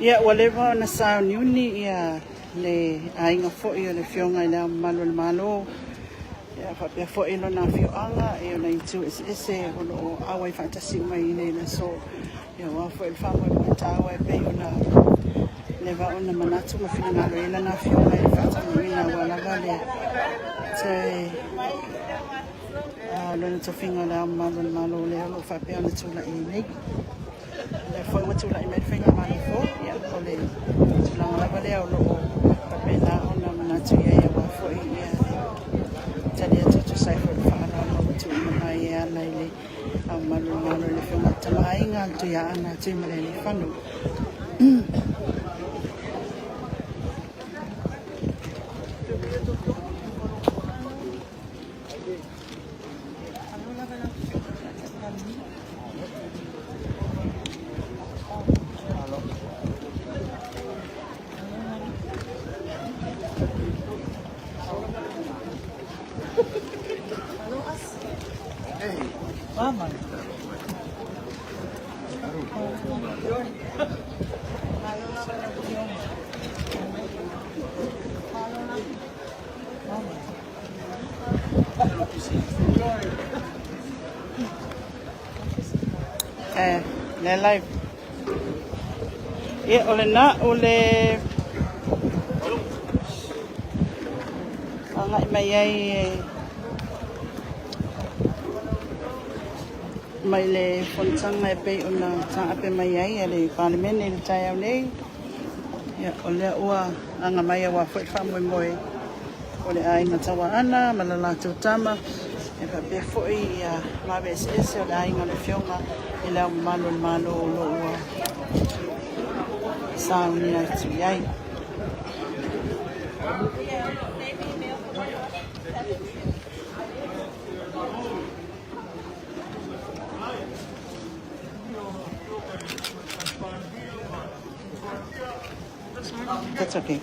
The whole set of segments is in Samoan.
Ia, ua leva ona sauniuni ia le aiga foi o le Afioga i Le Ao Mamalu o le Malo, ia faapea foi lona afioaga i ona itu eseese o lo o auai faatasi uma i lenei aso, ia aua foi le faamoemoe taua e pei ona leva ona manatu ma finagalo i ai lana afioga i le faatinoina aua lava le toe lona tofiga o Le Ao Mamalu o le Malo lea o lo o faapea ona tulai ai nei. O lea foi ua tulai mai le Faigamalo fou, ia o le tulaga lava lea o lo o faapena ona manatu i ai aua foi le tali atu e tusa ai foi o le faaaloalo ua tuuina mai e ala i le Ao Mamalu o le Malo le Afioga i le Tama a Aiga, le Tuiaana Tuimalealiifano. Eh, le live. Ia, o lena, o le agai mai ai mai le fonotaga e pei ona taape mai ai e le Palemene i le taeao nei. Ia, o lea ua aga mai aua foi le faamoemoe o le aiga Tauaana ma le latou tama, e faapea foi ia vave eseese o le aiga o le Afioga i Le Ao Mamalu o le Malo o lo o ua saunia atu i ai. That's okay.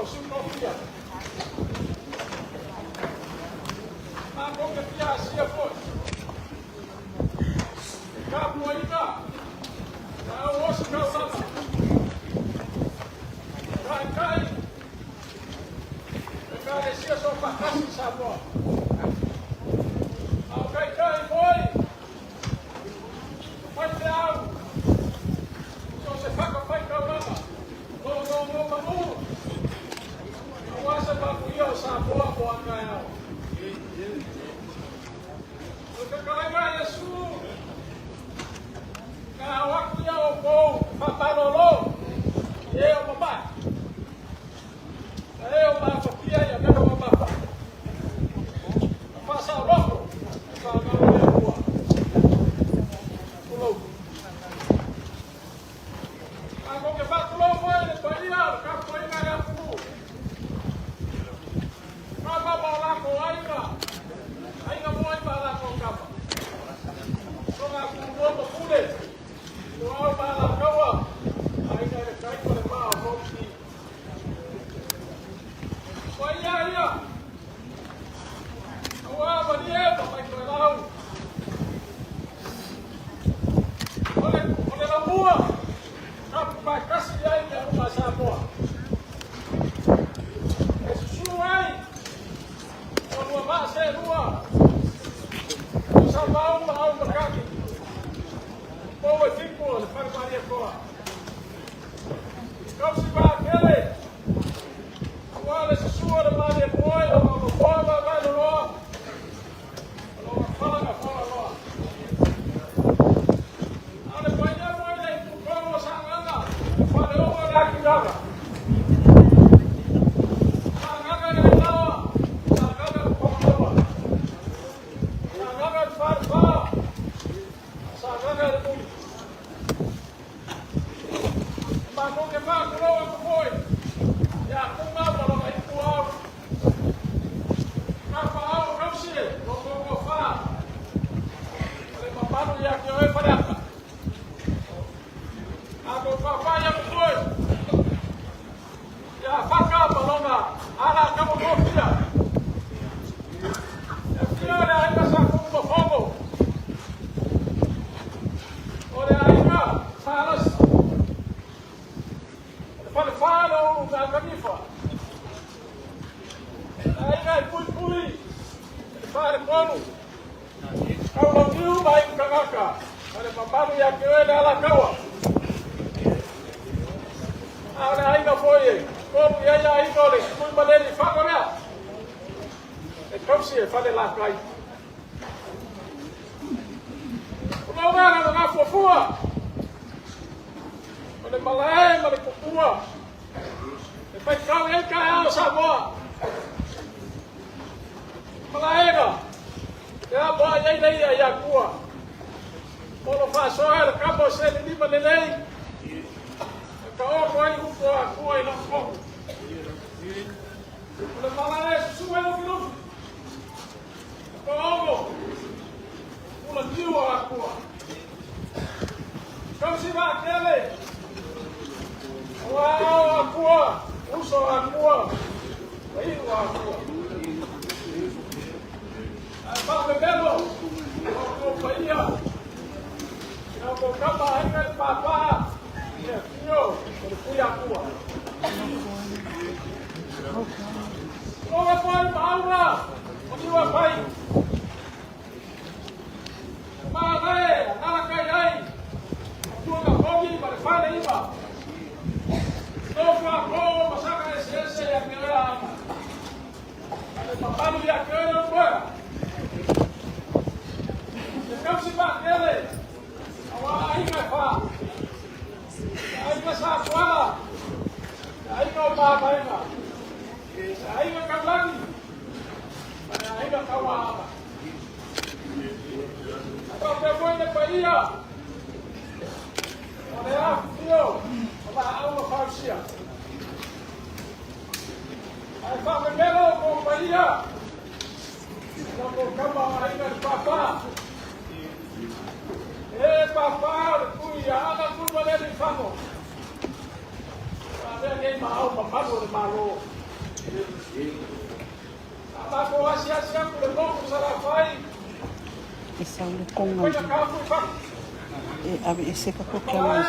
o Sui Tofia. Matou te fia asia foi. Tapuaiga a o osi taulaga. Taitai Ekalesia Soofaatasi i Samoa. A o taitai foi o faifeau so o se fatafaitaulaga o lo o nonomanu aua se manuia o Samoa mo a taeao. O le fetalaiga a Iesu, na ao atu ia outou e faamalolo i e o mamae, ma e o mafatia ia mea o mamafa, ma faasaoloto e fanau i le Atua. Tulou. Matou te faatulou foi i le paia o le tapuaiga a le atunuu, Tama ma o latou aiga, aiga foi ma a latou tama. Soga Tumua ma Pule, Ituau ma Alataua, Aiga i le Tai ma le Vaa o Fonoti. Paia ia, aua malie ma Vaitoelau, o le laumua, tapu faatasi i ai le aluga a Samoa. E susu ai o lua vaa seelua, o Sauvao ma Aumakaki, pou e fitu o le Fale Malietoa. Tausi vaatele, aua le susu o le Malietoa i lona nofoa vaavae loloa, o lona fala na fagaloa. A o le paia foi le itutolu o Sagaga, le faleogo o le Atigaga. Sagaga i le Ailaoa, Sagaga i le Pogoloa, Sagaga i le Falefa, Sagaga i le Muli. E matou te faatulou atu foi ia Tuma ma lona ituau, Tapaau o Tausi e lo outou toafa, ma le mamalu ia te oe Faleata. Matou faapai atu foi ia Faka ma lona alataua tofia. E afio le aiga Sa Tunumafono, o le aiga Sa Alasi, o le falefa le o Ulugatanifa, le aiga e puipui i le faletolu, Taulauniu ma aiga tagata, ma le mamalu ia te oe le Alataua. A o le aiga foi e tolu i ai aiga o le Tuimaleliifaga lea, e tausi e Falelatai. Tulou ea le lagafuafua, o le malae ma le tupua, e faitau i ai taeao o Samoa. Malaega, e amoa i ai le ia i Atua. Polo faasoa e le kama o selelima lelei, e taoto ai upu a Atua i lau tohu. O le malae e susu ai Lufilufi, e paogo, pula niu a Atua. Tausi vaatele, aua ao Atua, uso a Atua, ma inu a Atua. Ae faamemelo o outou paia, i la outou tama aiga i le pāpā, i le afio o le Tuiatua. Loga foi mauna o Niuapai, Malae alalatai ai Tuamafogi ma le Faleiva. Nofoapo ma saka eseese ia te oe aana. Ma le mamalu ia te oe lau moea. Te tausi vaatele aua aiga e fa. Le aiga Sa Tuala, le aiga o Mavaega, le aiga Taulagi ma le aiga Tauaava. Faapea foi le paia o le afifio o laau ma fausia. Ae faamemelo outou paia i la outou tama o aiga le Papa. E Papa o le tui ia Ana Tuimaleliifano. Avea nei ma ao mamalu o le Malo. E sau le koga e ave ese ka koke a mai.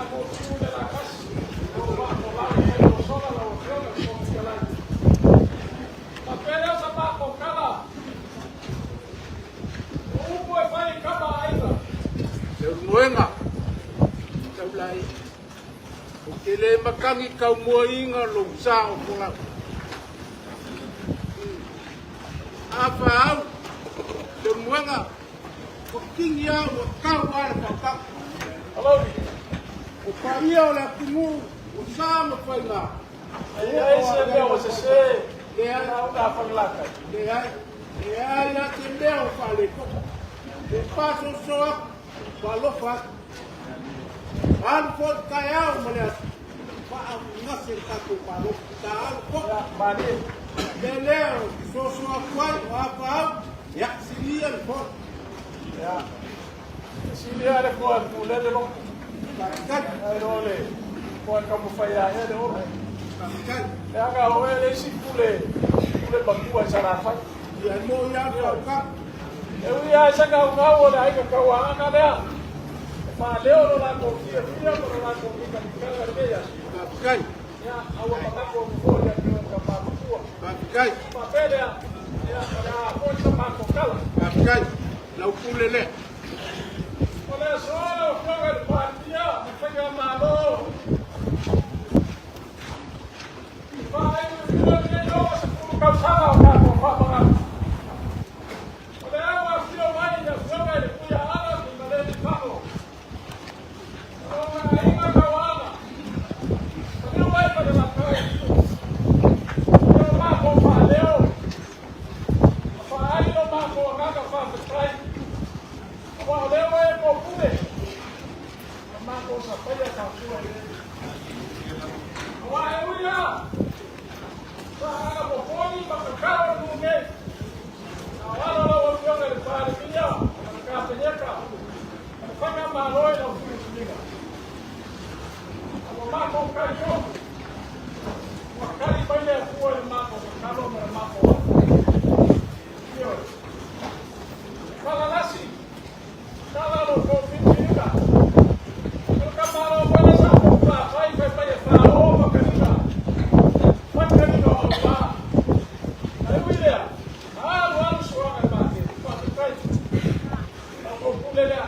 tatou fiu i le lakasi, lou vaa folau e fai sola lau Afioga i le Fofoga Fetalai. Faapea lea o sa matou tala, o upu e fai i tama a aiga. Leulumoega, taulai, ou te le matagi taumuaina lou sa o folau. A faaau, Leulumoega, ua kini lava ua tau lava le fautaga. Alauli. O paia o le atunuu o sa ma faiga. E leai se mea ua sese Leai. I lau Falelatai. Leai, leai lava se mea o faaletonu. E faasoasoa atu, faalofa atu. Alu foi le taeao ma le aso, faaaaogagase le tatou Malo. Sa alu foi. Ia, malie. O le mea lea ou te soasoa atu ai, o a fa au, ia silia le fono. Ia, e silia le koa e pule le loto. Faafetai. Nai lo le koa e taumafai e aea le ola. Faafetai. Leaga o oe le isi pule, pule matua i Salafai. Ia e moni lava le fautaga. E ui lava i se gaugau o le aiga tauaaga lea, e faaleo lo latou fiafia ma lo latou mitamitaga i lenei aso. Faafetai. Ia, a ua manatu atu foi le Afioga i le Tama Matua. Faafetai. Faapea lea, ia, o le a foi sa matou tala. Faafetai. Lau pule lea. O le aso lau Afioga i le Palemia ma Faigamalo, e faailoilo lenei 60 tausaga o tatou faamanatu. O lea ua afio mai le Afioga i le Tuiaana Tuimalealiifano, o lona aiga Tauaana, maliu mai Falelatai, e o matou faaleo ma faaali lo matou agaga faafetai, aua o lea ua e topule ma matou sapaia faatua i le Aua e ui lava sa aga popoli ma tatalo le nuu nei, a o alo lau Afioga i le Palemia ma le Kapeneta ma le Faigamalo i lau filifiliga, a ua matou talitonu ua tali mai le Atua i le matou tatalo ma le matou alo. Ioe. Falalasi, tala lo tou filifiliga. O le tamaloa foi lea sa tou fafai fai mai e faaoo makaniga, makaniga o auvā. Ae ui lea, alu alu suaga i maketi, faafetai. La outou pule lea.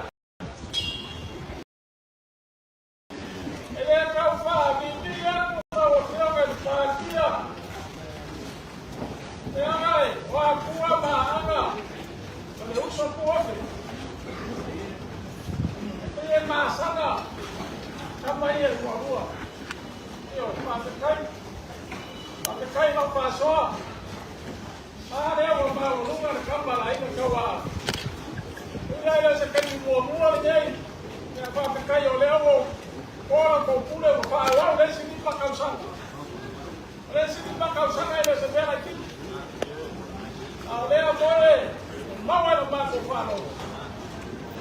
E le tau faavivii atu lau Afioga i le Palemia, leaga e o Atua ma Aana ma le uso tuofe. E pei e masaga tama ia e muamua. Ioe, faafetai. Faafetai i lau faasoa. A lea ua maualuga le kama a le aiga Tauaa. Ui ai lea o se taimi muamua lenei, ia faafetai o lea ua o la outou pule ua faaauau le isi 5 tausaga. O le isi 5 tausaga e le o se mea laitiiti. A o lea foi e maua i lo matou faalogo.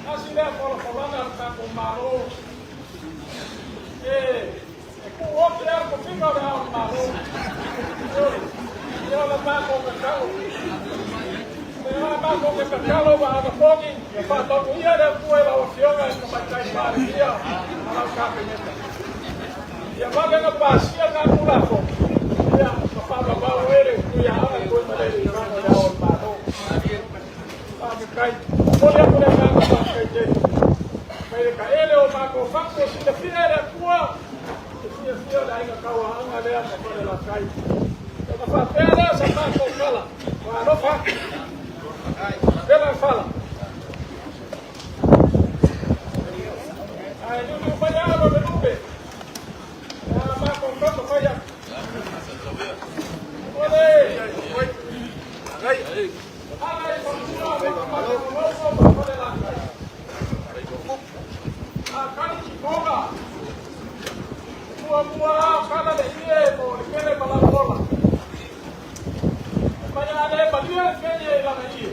Tasi lea folafolaga a le tatou Malo e E tuu ofi lava le tofiga o le Ao o le Malo. Ioe, ia o le matou tatalo. O le matou te tatalo ma anapogi, ia faamanuia le Atua i lau Afioga i le Tamaitai Palemia ma lau Kapeneta. Ia vave ona pasia lena Tulafono, ia ma faavavau ai le Tuiaana Tuimalealiifano i le Ao o le Malo. Faafetai. Momoli atu le agaga faafetai tele. Mai le taele o matou fatu o silafia e le Atua, le fiafia o le aiga tauaaga lea ma Falelatai. Ona faapea lea sa matou tala, ua alofa atu. Vela le fala. Ae liuliu mai alo le lupe. A matou tama fai atu. Ole! Ala i Papua ma ma Falelatai. A kali ki Tonga, muamua a kala le ie mo le kele ma lau ola. E mai a le malia le kele i lana ie,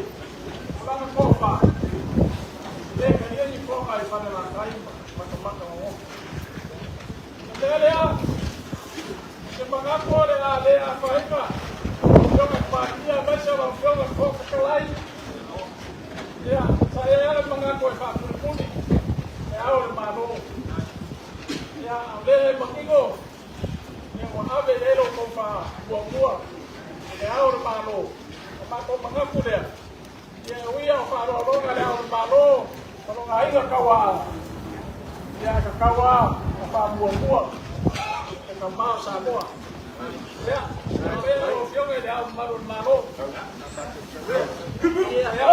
o lana tofa. Le kalia ni Tonga i Falelatai ma matamata o ofa. O le mea lea, se manatu o le a le afaina, Afioga i le Palemia aemaise lau Afioga i le Fofoga Fetalai, ia, sa i ai lava le manatu e faapulepule le Ao o le Malo. Ia, a o lea e manino, ia ua ave i ai lo outou faamuamua i Le Ao o le Malo. O matou manatu lea, ia e ui lava o faaaloaloga Le Ao o le Malo ma lona aiga tauaa, ia ae tatau lava ona faamuamua le tama o Samoa. Ia, o lea lau Afioga i Le Ao Mamalu o le Malo, ia, ia,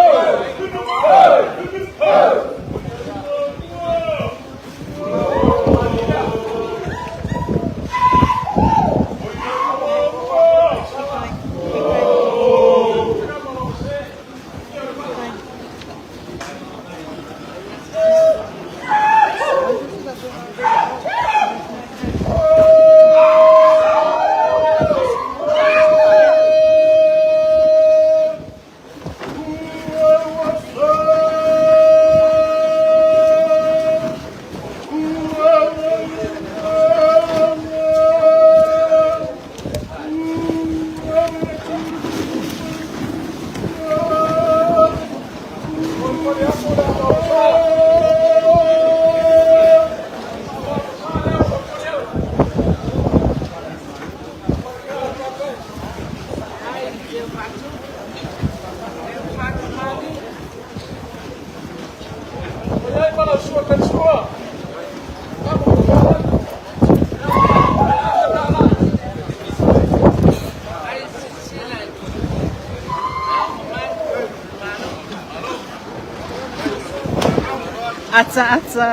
Atsa atsa.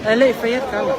E le i faia tala.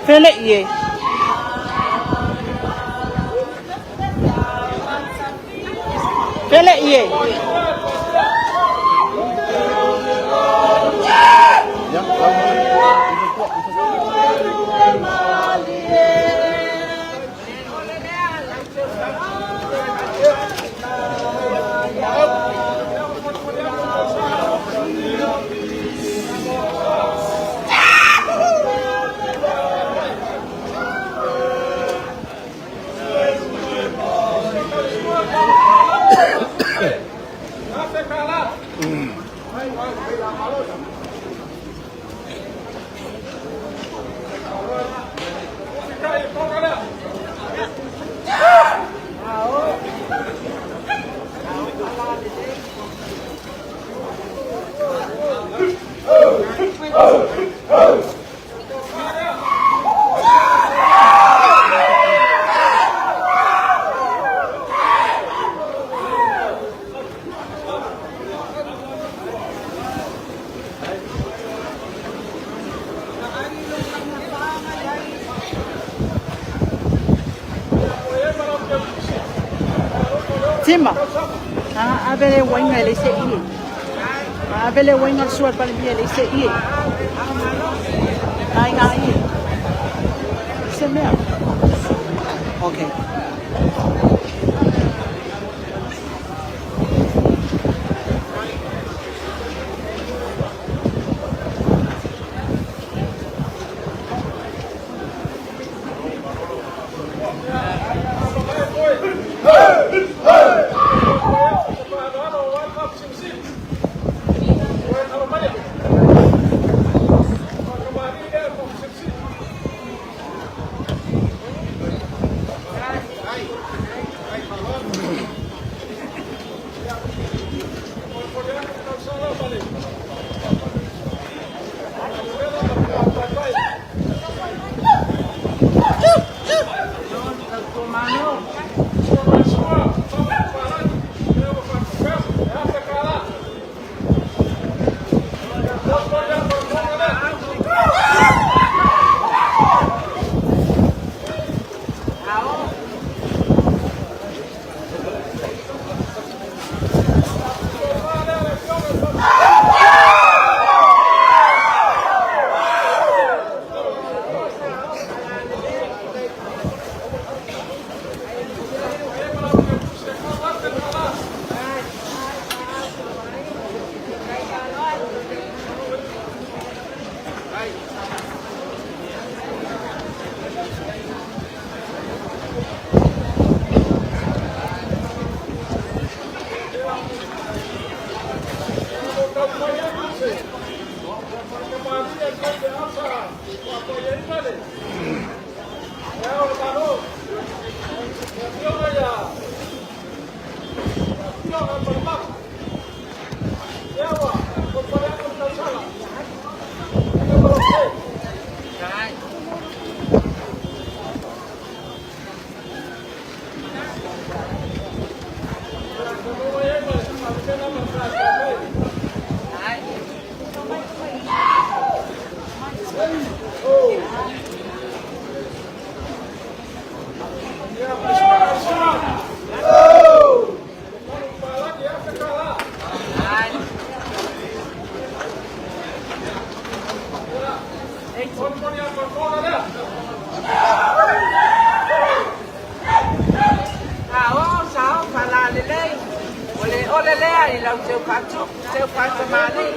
Fele ie. Fele ie. Tima. A avele wainga le se ie. A avele wainga sua palemia le se ie. Ai ngā ie. Se mea. Okay. I lau teu faatupu, teu faatamalii.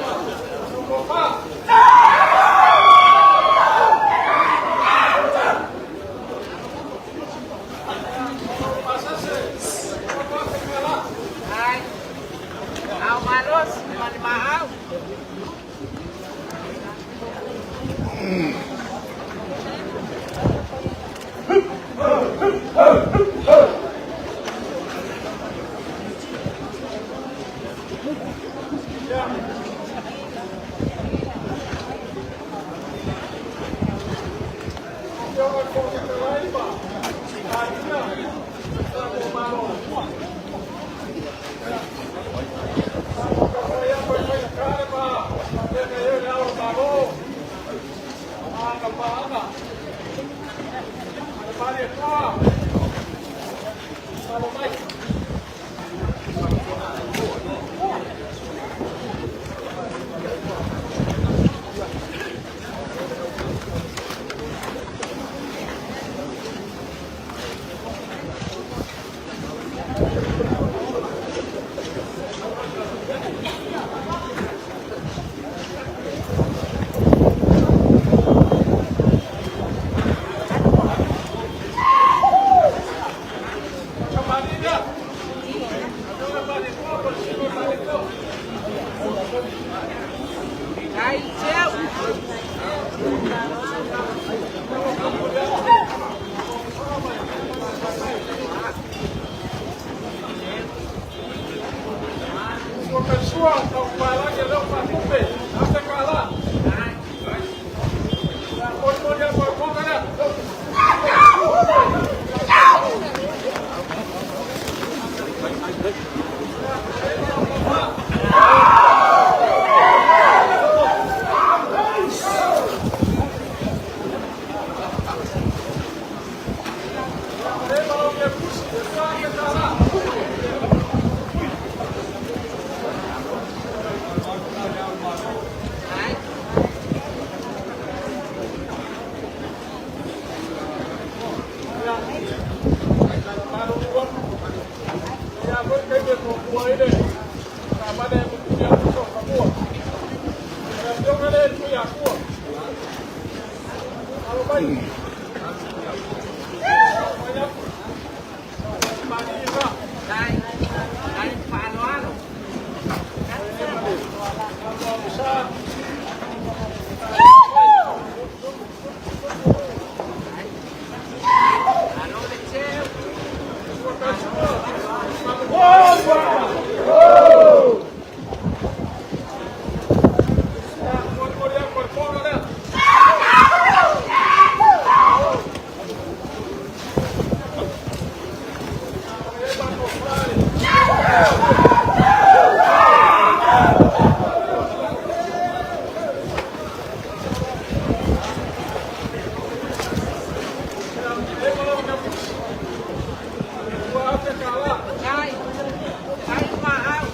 Ai, ao malosi ma le maau. Ai, teu. Ai, ai, faaloalo. Alo le teu. Ai, ai, maau.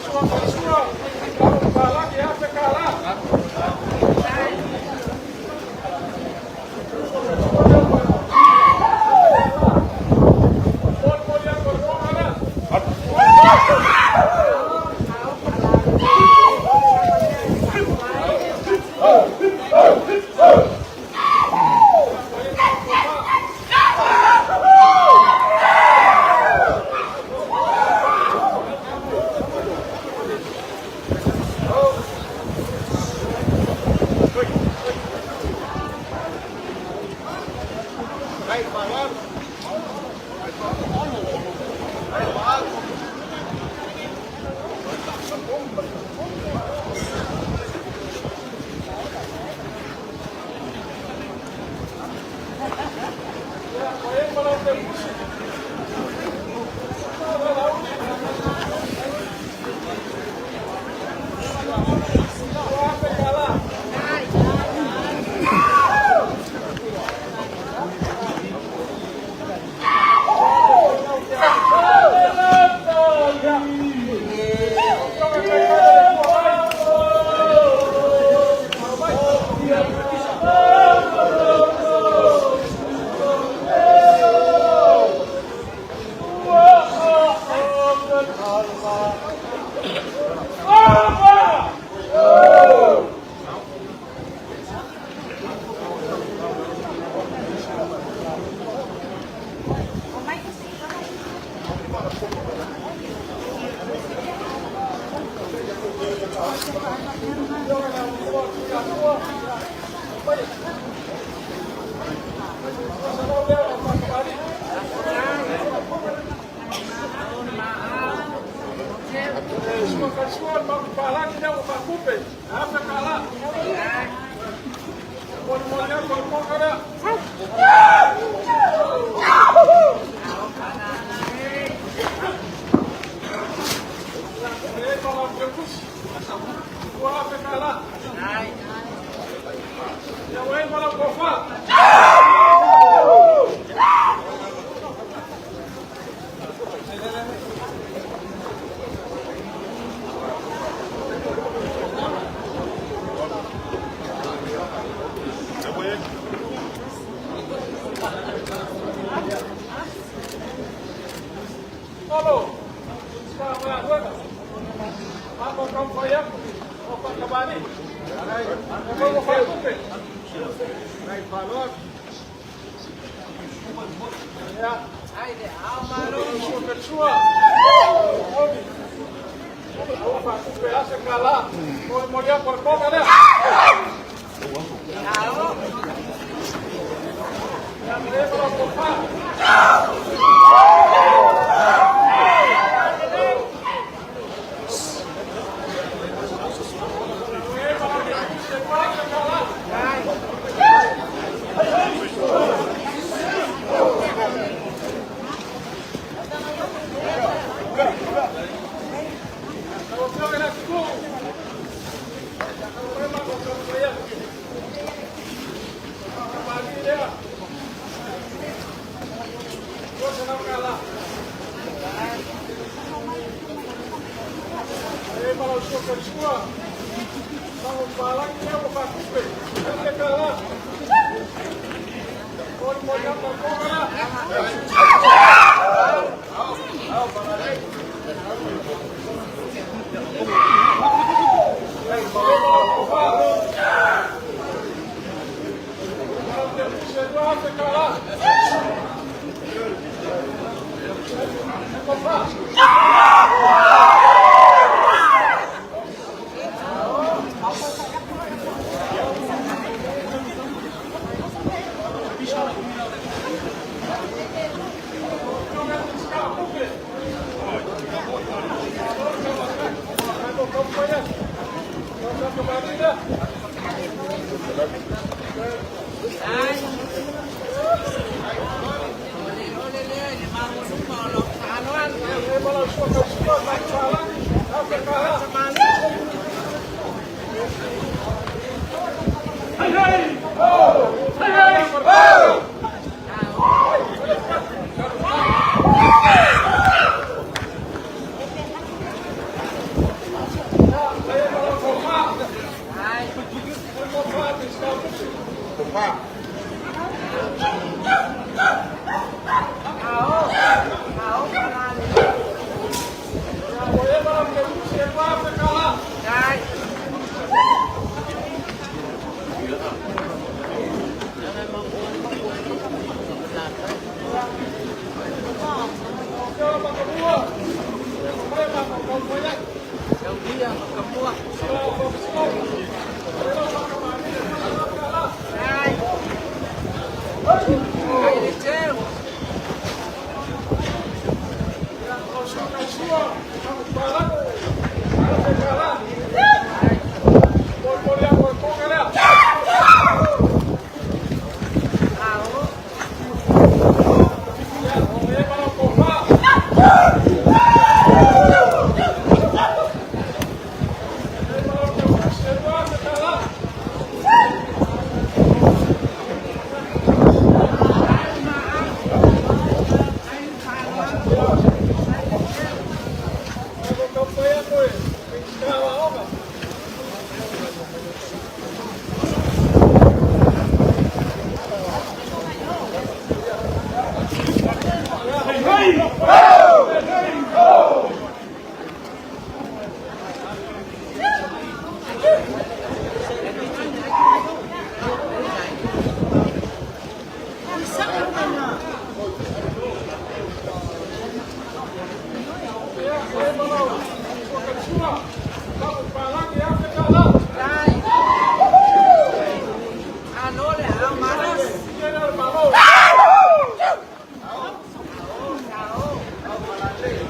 Sua Sua, Palagi afe kala.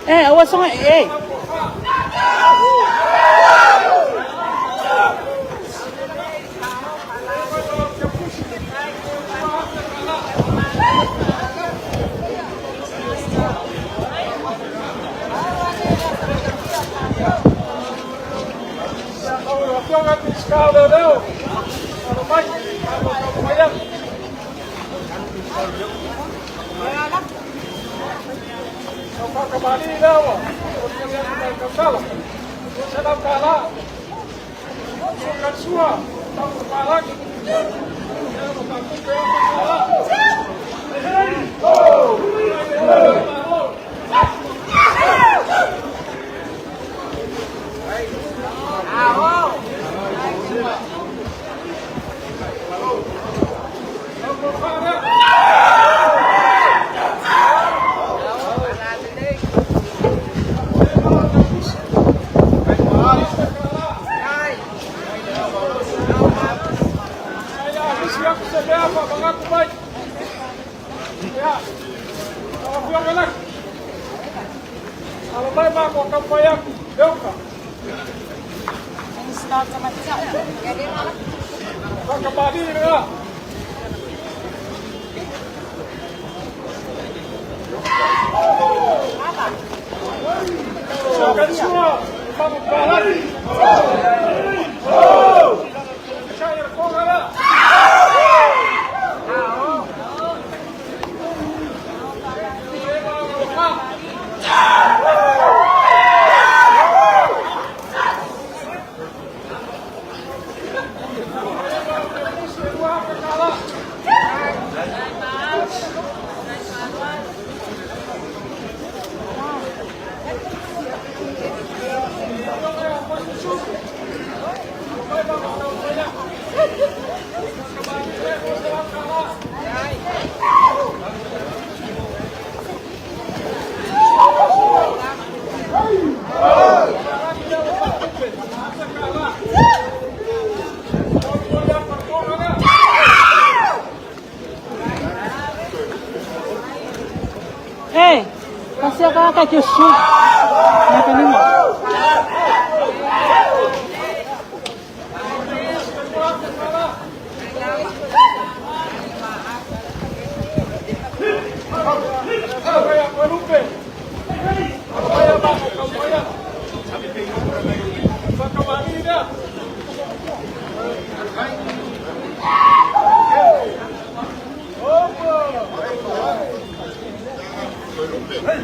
Eh, awas nga eh. Eh, kasi ka kay su. Nakanimo.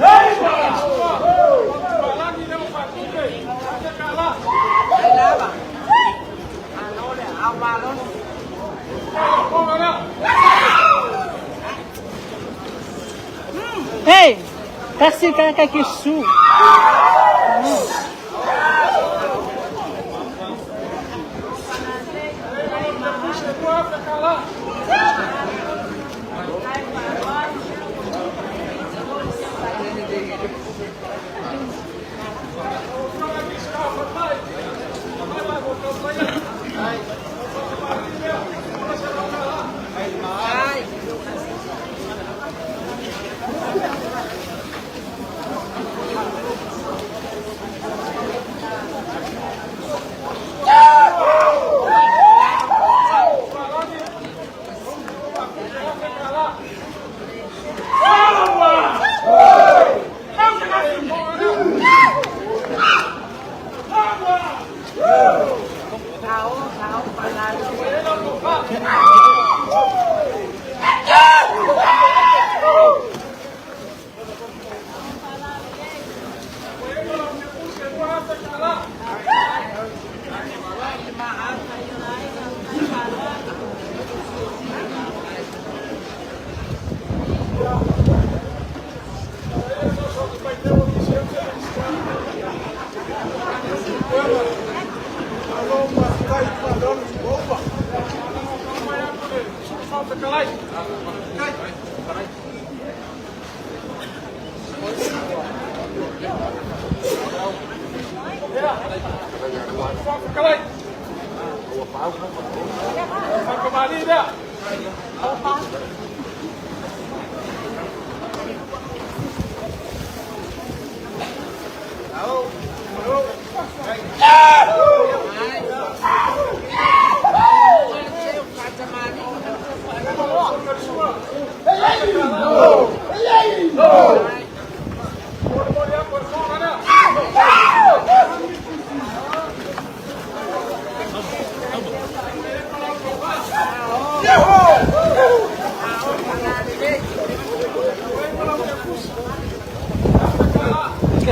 Hey! Hey, tasi le tagata e te susu.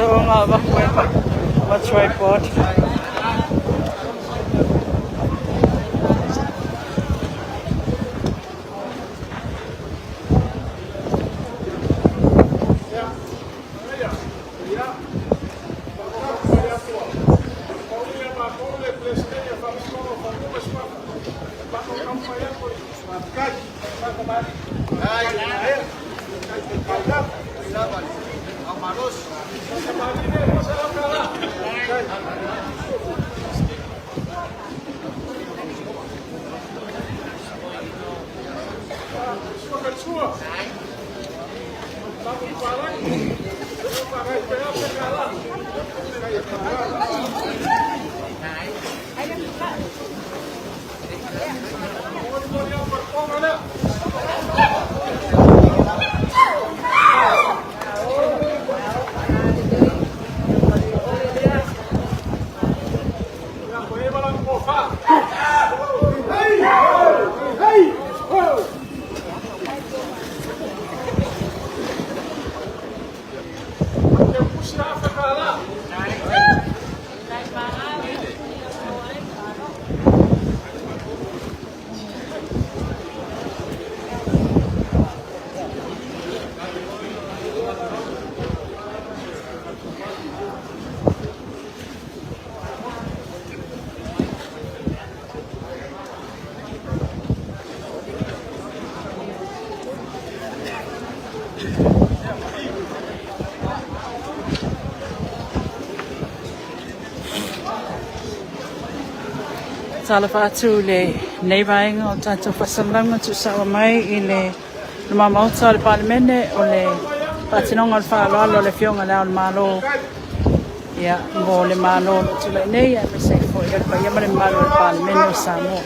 Oo nga ba? Ma tripod. Talofa atu i lenei vaega o tatou faasalalauga tuusao mai i le luma Maota o le Palemene o le faatinoga o le faaaloalo a le Afioga i Le Ao o le Malo, ia, mo le Malo o lo o tulai nei, aemaise ai foi o le paia ma le mamalu o le Palemene o Samoa.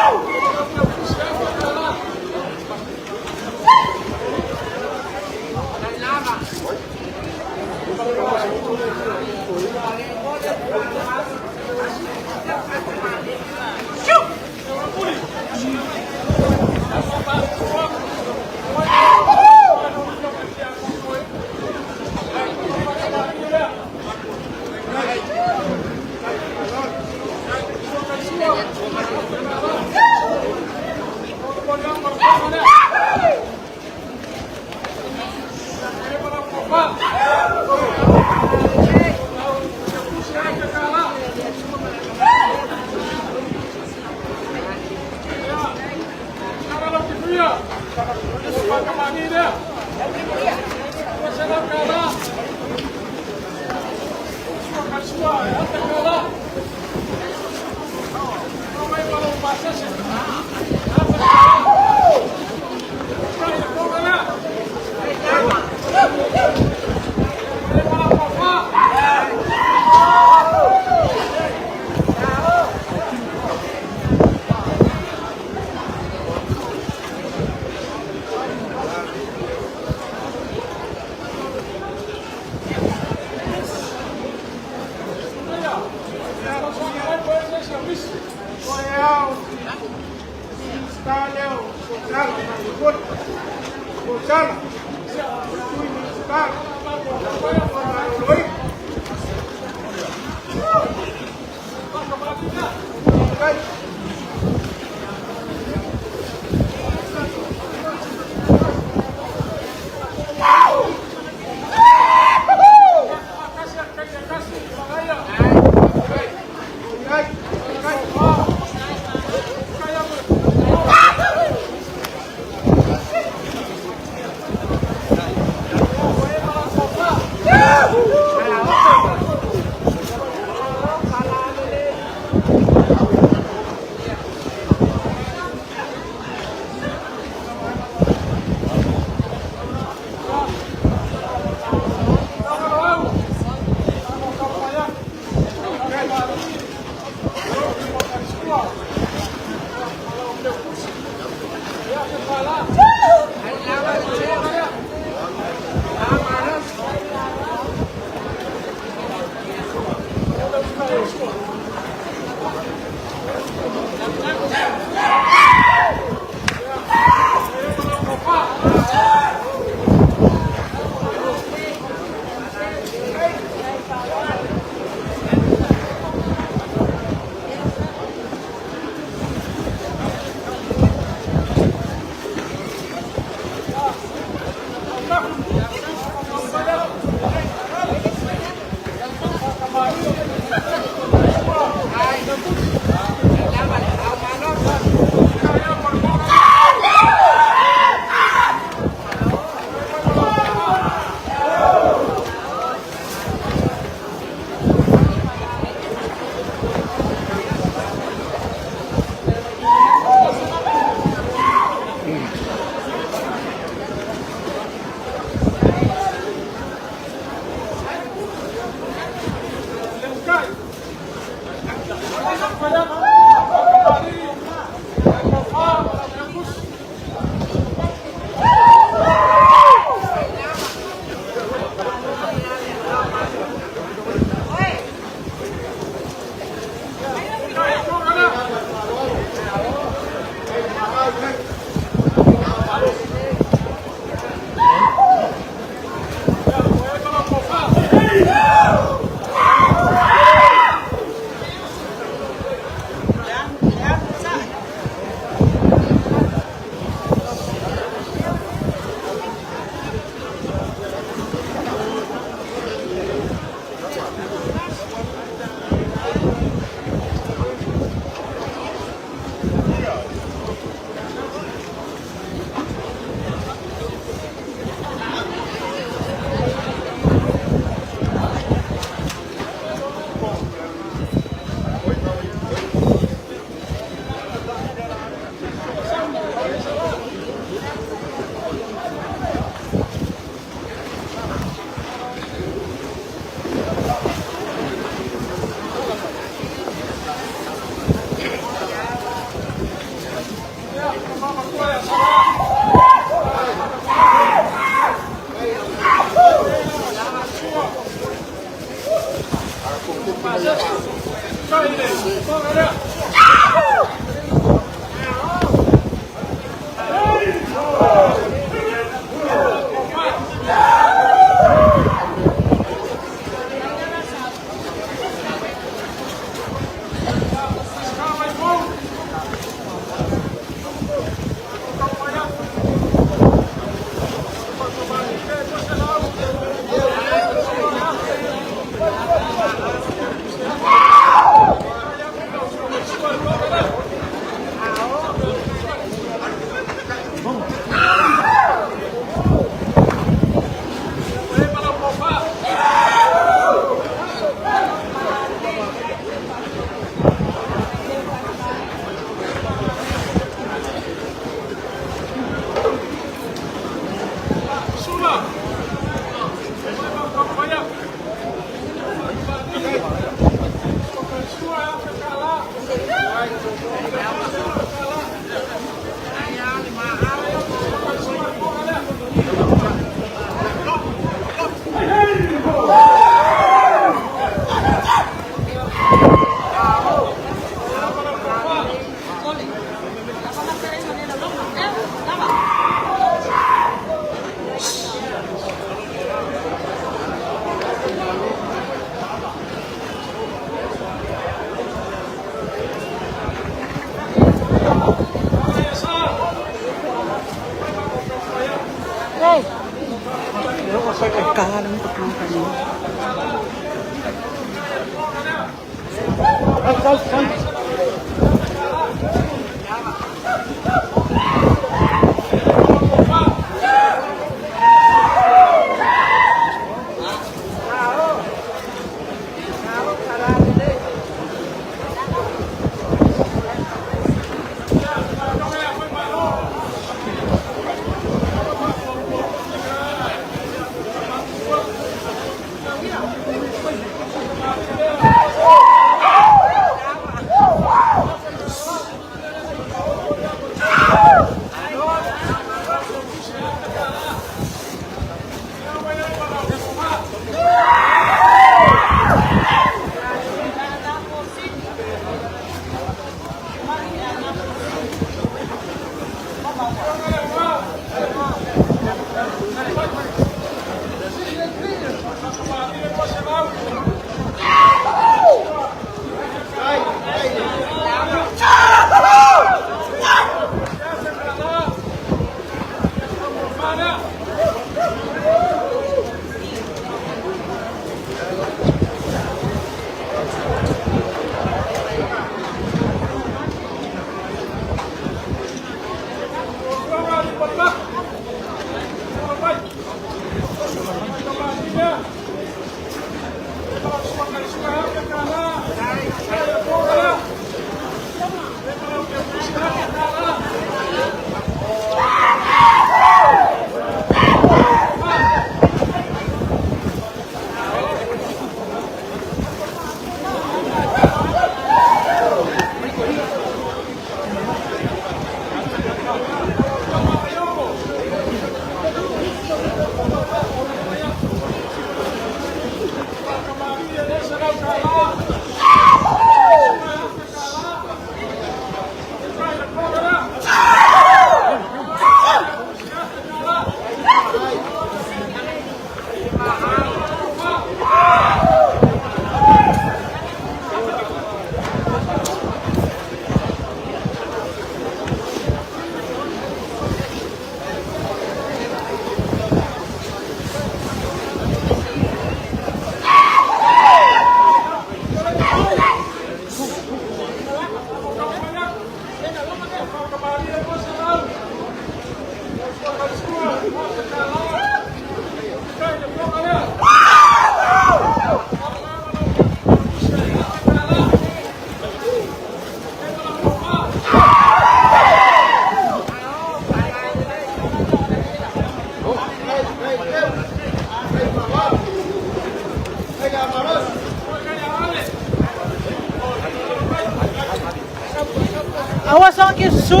Awa sa ki su.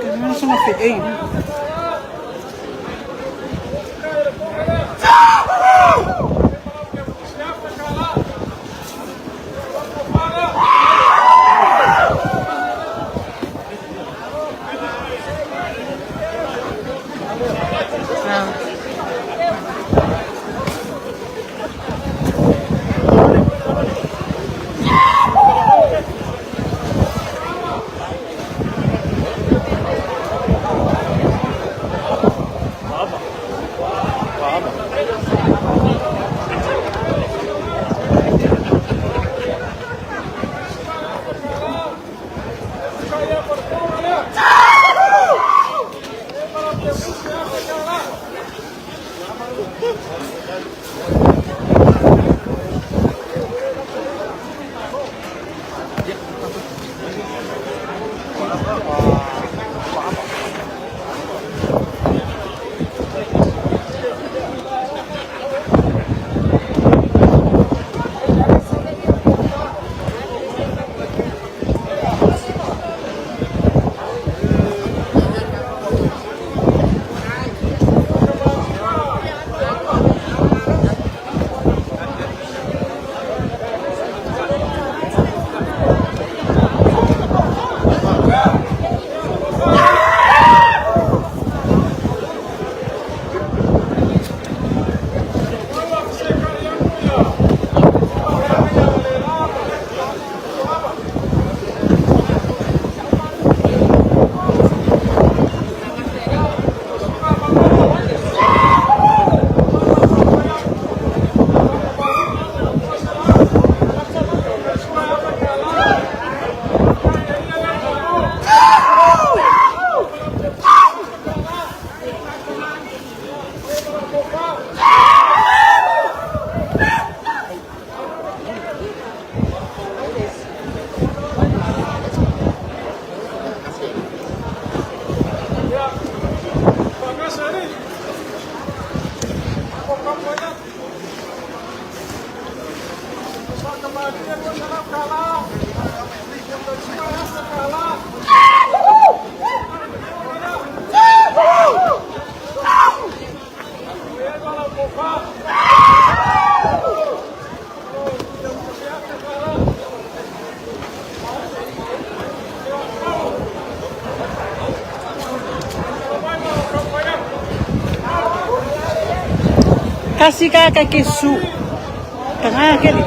Kaya na sa mafi eh. Kasi ka ka ke su. Tanga kele.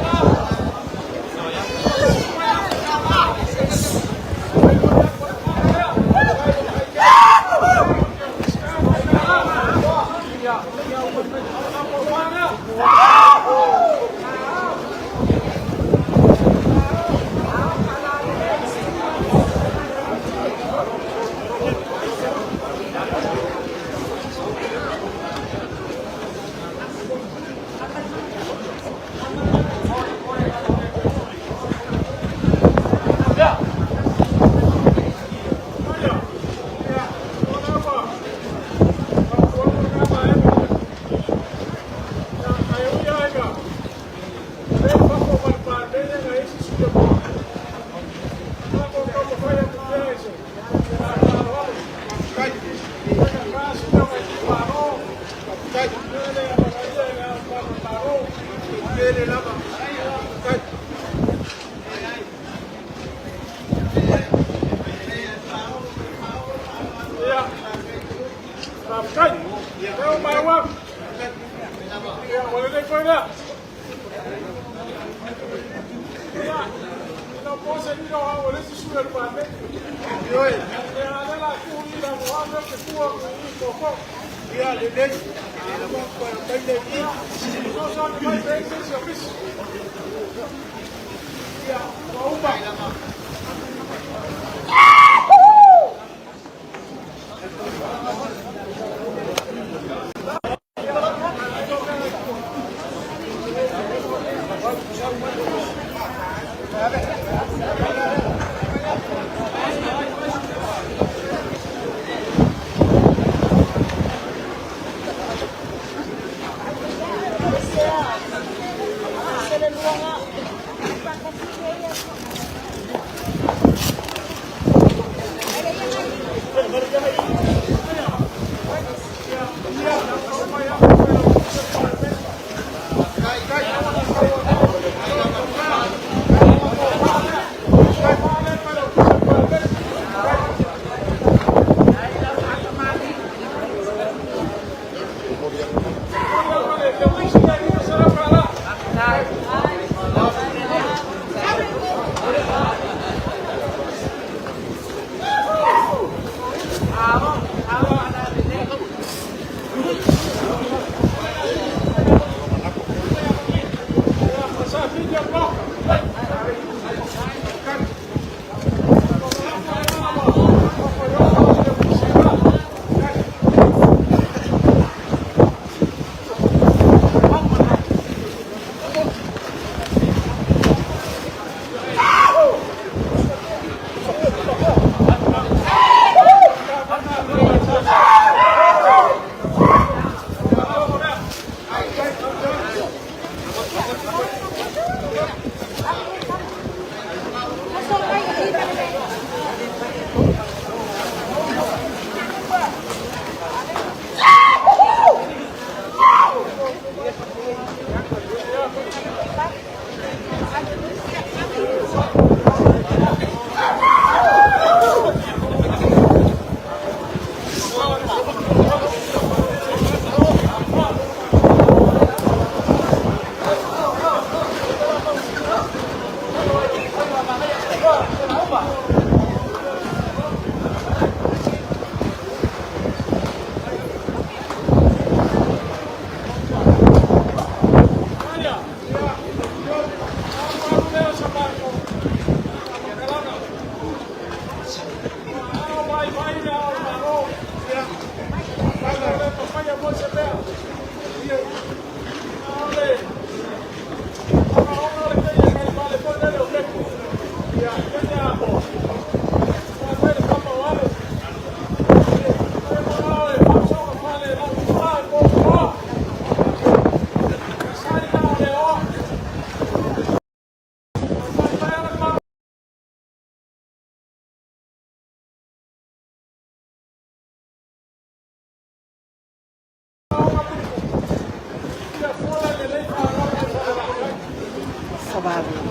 Sababu.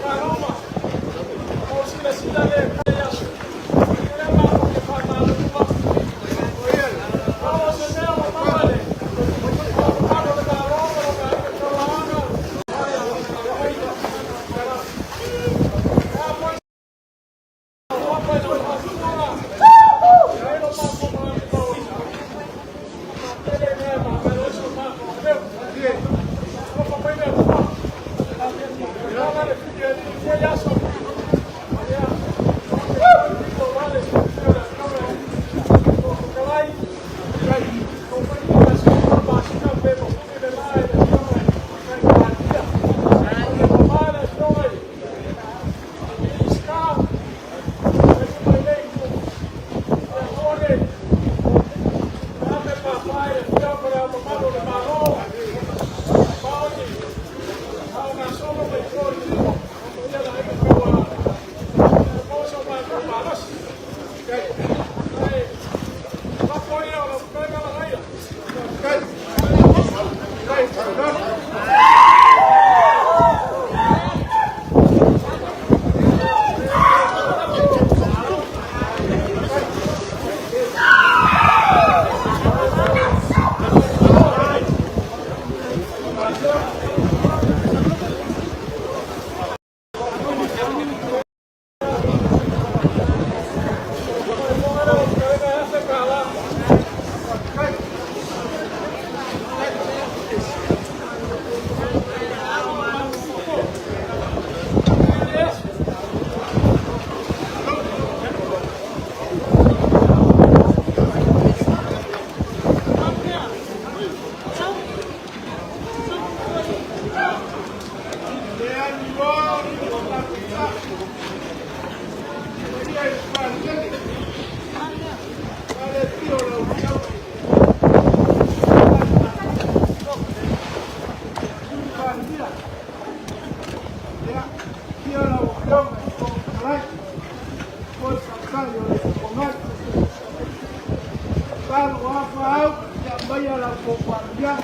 Tatalo o a faau, ia aumaia la outou faamanuiaga.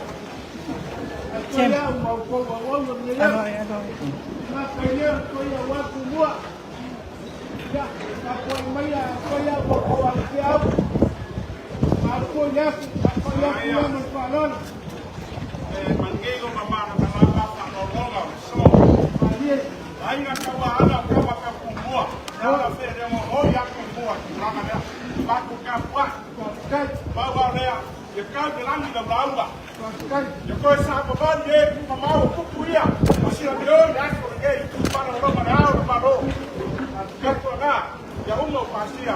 Ae toe au ma outou auauna lenei Alo aso. ai, alo ai. Gata i lea o le toe aua Tumua. Ia, tapuai maia, afai au ma outou alafea au. Malu foi le aso, tapuai atu ia ma le faaaloalo. E manino ma malamalama faanologa o le so. Malie. Aiga tauaana o kama tau Tumua. Le ala feleogo oi a Tumua i tulaga lea. Matou tapuai. Faafetai. Pau lava lea, ia tau i le lagi lau lauga. Faafetai. Ia toe savavali e tuumamao o tupu ia. O silamio i le aso lenei, faanologa le ao o le Malo. Tautuana, ia uma o pasia,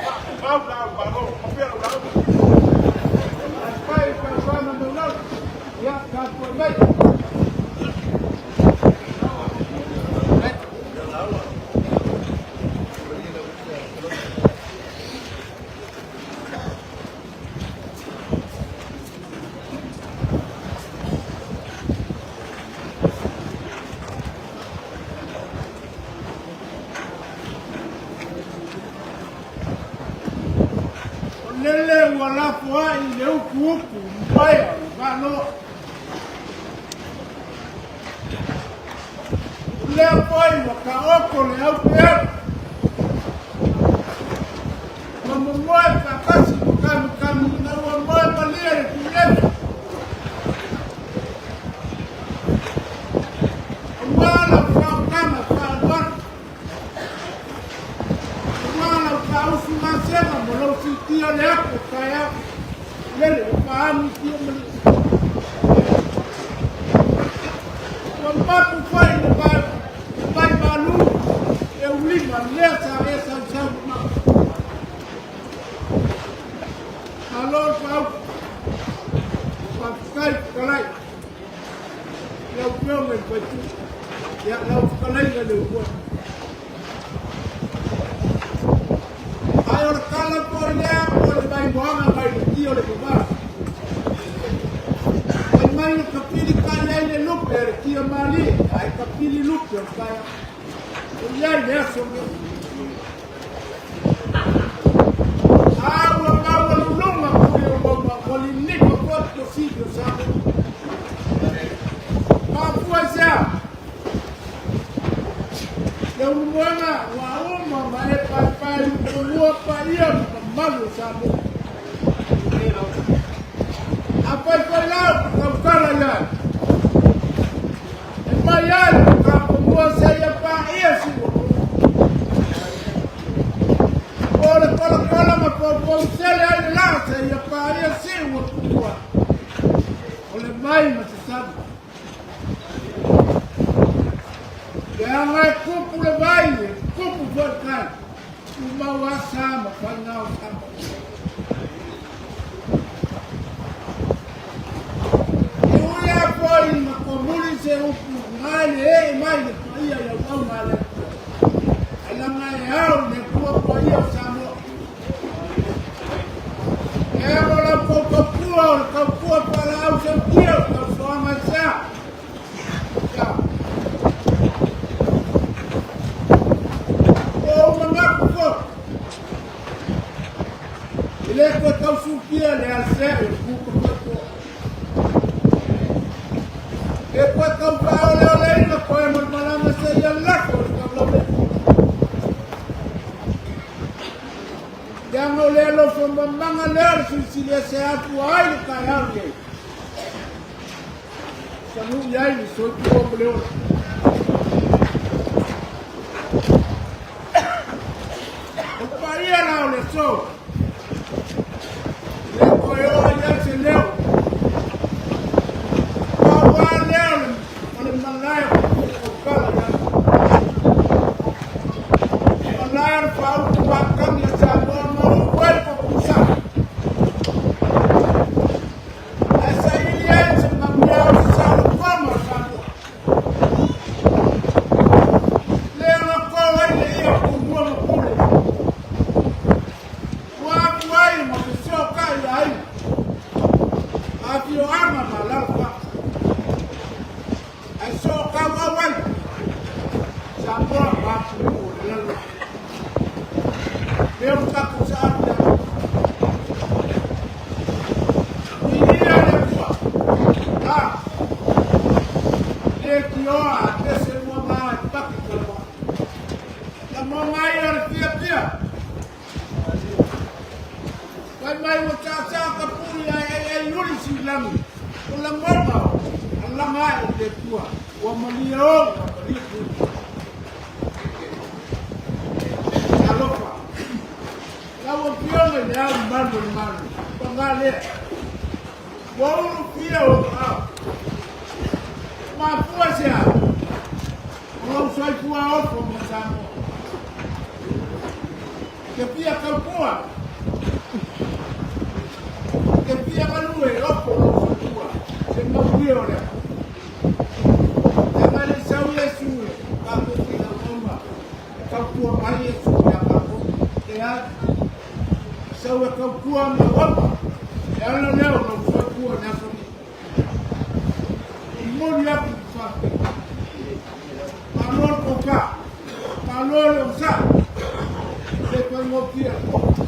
faatumau le ao o le Malo. Manuia lau lauga. Faafetai i fautuaga maulolo. Ia, tapuai mai. O lele ua lafoai le utuutu mai o le Malo. O lea foi ua taoto le aupeau. Ua momoe faatasi ma kamikami ina ua moe malie le tuilevu. Aua lau faautaga faaaloalo. Aua lau faausugasega ma lou siitia le ato o taeao. Lele ua faaamutia malie. Ua mapu foi le vai malu e ulima lea sa e sausau mamao. Malo le faaupu. Faafetai fetalai. Lau Afioga i le Faipule. Ia, lau fetalaiga i le Uluai. Ae o le tala foi lea o le vaimoaga mai le tia o le vavao. Fai mai na tapili kai ai le lupe a le tia malie, ae tapili lupe o le taeao. E i ai le aso lenei. A ua maualuluga pule o Mauma, ua lilifa foi tosili o Samoa. Mafua i se a? Le ulumoega ua uma ma e paepae luponua paia ma mamalu o Samoa. A faifai lau tautala i ai, e mai ai le mataponua seia paia siuamoa. O le kolakola ma poupousele ai le laa seia paia siuatua. O le mai ma se sami. Leaga e tupu le vai, e tupu foi le tai. Tumau a sa ma faiga o Samoa. E ui lava foi ina komuli se upu mai le ee mai le paia i auauna a le Atua, ae leaga e ao i le Atua paia o Samoa. E amo lau tou tautua o le tautua faalaau sautia o le tausoaga e sea. Ia. O ou manatu foi, e le toe tausukia le alesea i le kuka faitoa. E toe tau faaoleoleina koe ma le malama seia lafo i le taulaumea. Leaga o le alofa mamaga lea o le Silisili Ese afua ai le taeao lenei. Sanui ai le soifua ma le ola. O paia la o le aso. Le toe oo i ai se leo. Pau lava lea o le malae o tautala i ai. Malae o le faaupu faatagi a Samoa ma upu ai le papusa. Ae saili ai se manuia o se saolotoga o Samoa. Lea na to ai le ia o Tumua ma Pule. Faasaa ka puli ai ai ai uli silagi. O lagona o alaga ae i le Atua, ua malie o ma malie puli. Talofa, lau Afioga i le Ao Mamalu o le Malo, paga lea, ua ulufia ou aao. Mafua se a? O lou soifua ofo ma Samoa. Te fia tautua, te fia galue e ofo lou soifua, se manuia o lea. Leaga e le i sau Iesu e tatou te auauna e tautua mai Iesu ia tatou. Leai, e sau e tautua ma auauna, le ala lea o lou soifua i le aso nei. E momoli atu le faafetai. Malo le tofa, malo le onosai, e le faigofie le tofi.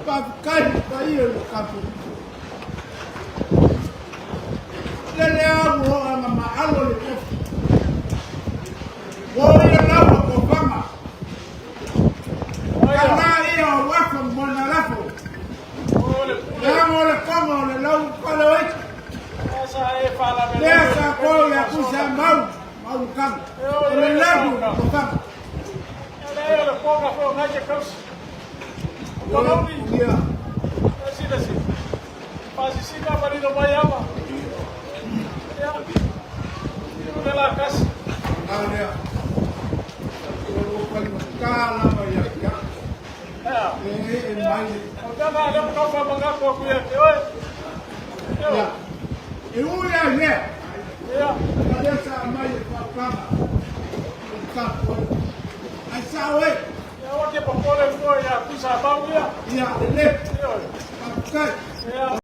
Faafetai i le paia o le tatou Lele au o aga maalo le tofi. Ua ia lau o tofaga. Kana ia o afa mo na lafo. Leaga o le koma o le lau pale o ita. Lea sa kou ia kusa mau, mau kanga. O le lau o tofaga. Ia. Ngā lea. O lo whaimata lava ia ia. E e mai. Ia. E ui ai lea. Ka lea sa mai e whaukanga. O tātou. Ai sa oe. Ia, lele. Faafetai.